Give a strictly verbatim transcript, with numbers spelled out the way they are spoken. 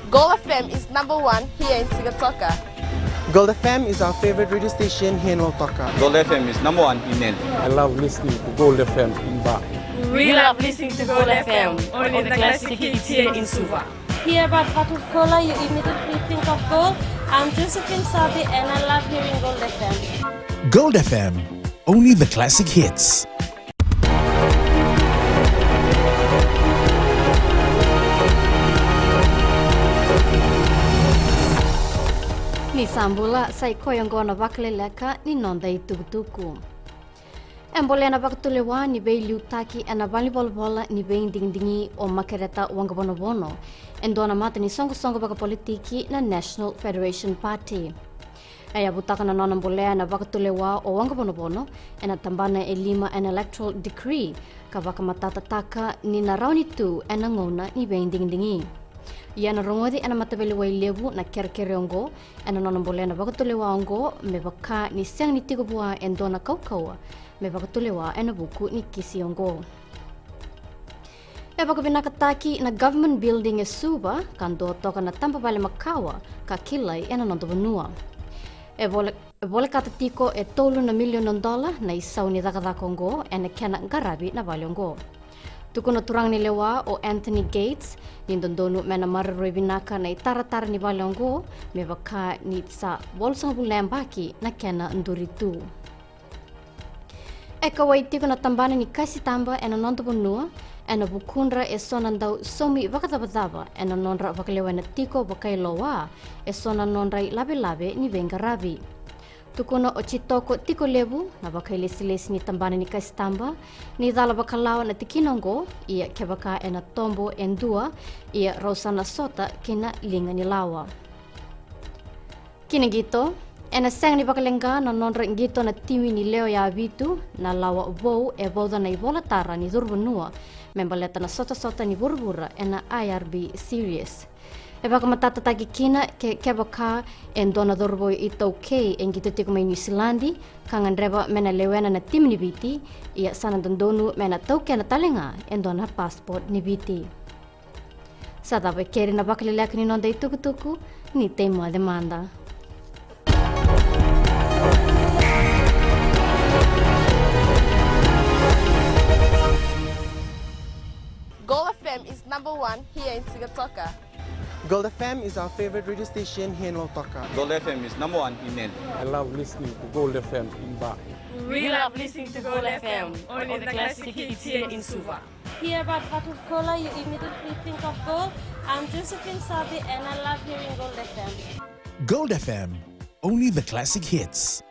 Gold F M is number one here in Sigatoka. Gold F M is our favorite radio station here in Lautoka. Gold F M is number one in Nadi. I love listening to Gold F M in Ba. We love listening to Gold F M, only the classic hits here in Suva. Hear about Vatukoula, you immediately think of gold. I'm Josephine Sabi and I love hearing Gold F M. Gold F M, only the classic hits. Ni sa bula, sa i koya oqo na vakaleleka ni noda itukutuku. E bolea na vakatulewa ni veiliutaki ena valenivolavola ni veidigidigi o Makereta Waqavonovono, e dua na mata ni soqosoqo vakapolitiki na National Federation Party. E yavutaka na nona bolea na vakatulewa o Waqavonovono ena tabana e lima ena electoral decree, ka vakamatatataka ni na rawa ni tu ena gauna ni veidigidigi. Ia na rogoci ena mataveilewai levu na kerekere oqo ena nona bolea na vakatulewa oqo, me vaka ni sega ni tiko vua e dua na kaukauwa me vakatulewa ena vuku ni kisi oqo. E vakavinakataki na Government Building e Suva, ka dua toka na taba vale makawa ka kilai ena noda vanua. E vole, e volekata tiko e tolu na milioni na dola na isau ni cakacaka oqo ena kena qaravi na vale oqo. Tukuna turaga ni lewa o Anthony Gates ni dodonu me na maroroi vinaka na itaratara ni vale oqo, me vaka ni sa walusagavulu na yabaki na kena duri tu. E kauwai tiko na tabana ni kasitaba ena noda vanua ena vukudra e so na dau saumi vakacavacava ena nodra vakalewena tiko vakailoa e so na nodra ilavelave ni veiqaravi. Tukuna o Jitoko Tikolevu, na vakailesilesi ni tabana ni kasitaba, ni cala vakalawa na tikina oqo, ia kevaka ena tobo e dua, ia rau sa na sota ki na liga ni lawa. Ki na qito, ena sega ni vakaleqa na nodra qito na timi ni lewe ya vitu na lawa vou e vauca na ivolatara ni curu vanua me baleta na sotasota ni vuravura ena I R B Series. E vakamatatataki kina ke kevaka e dua na cauravou iTaukei e qito tiko mai Niusiladi ka gadreva me na lewena na timi ni Viti, ia sa na dodonu me na taukena tale ga e dua na passport ni Viti. Sa cava e keri na vakaleleka ni noda itukutuku, ni tei moce mada. Gold F M is number one here in Sigatoka. Gold F M is our favorite radio station here in Lautoka. Gold F M is number one in Nadi. I love listening to Gold F M in Ba. We love listening to Gold F M, only the classic hits here in Suva. Hear about Vatukoula, you immediately think of gold. I'm Josephine Sabi and I love hearing Gold F M. Gold F M, only the classic hits.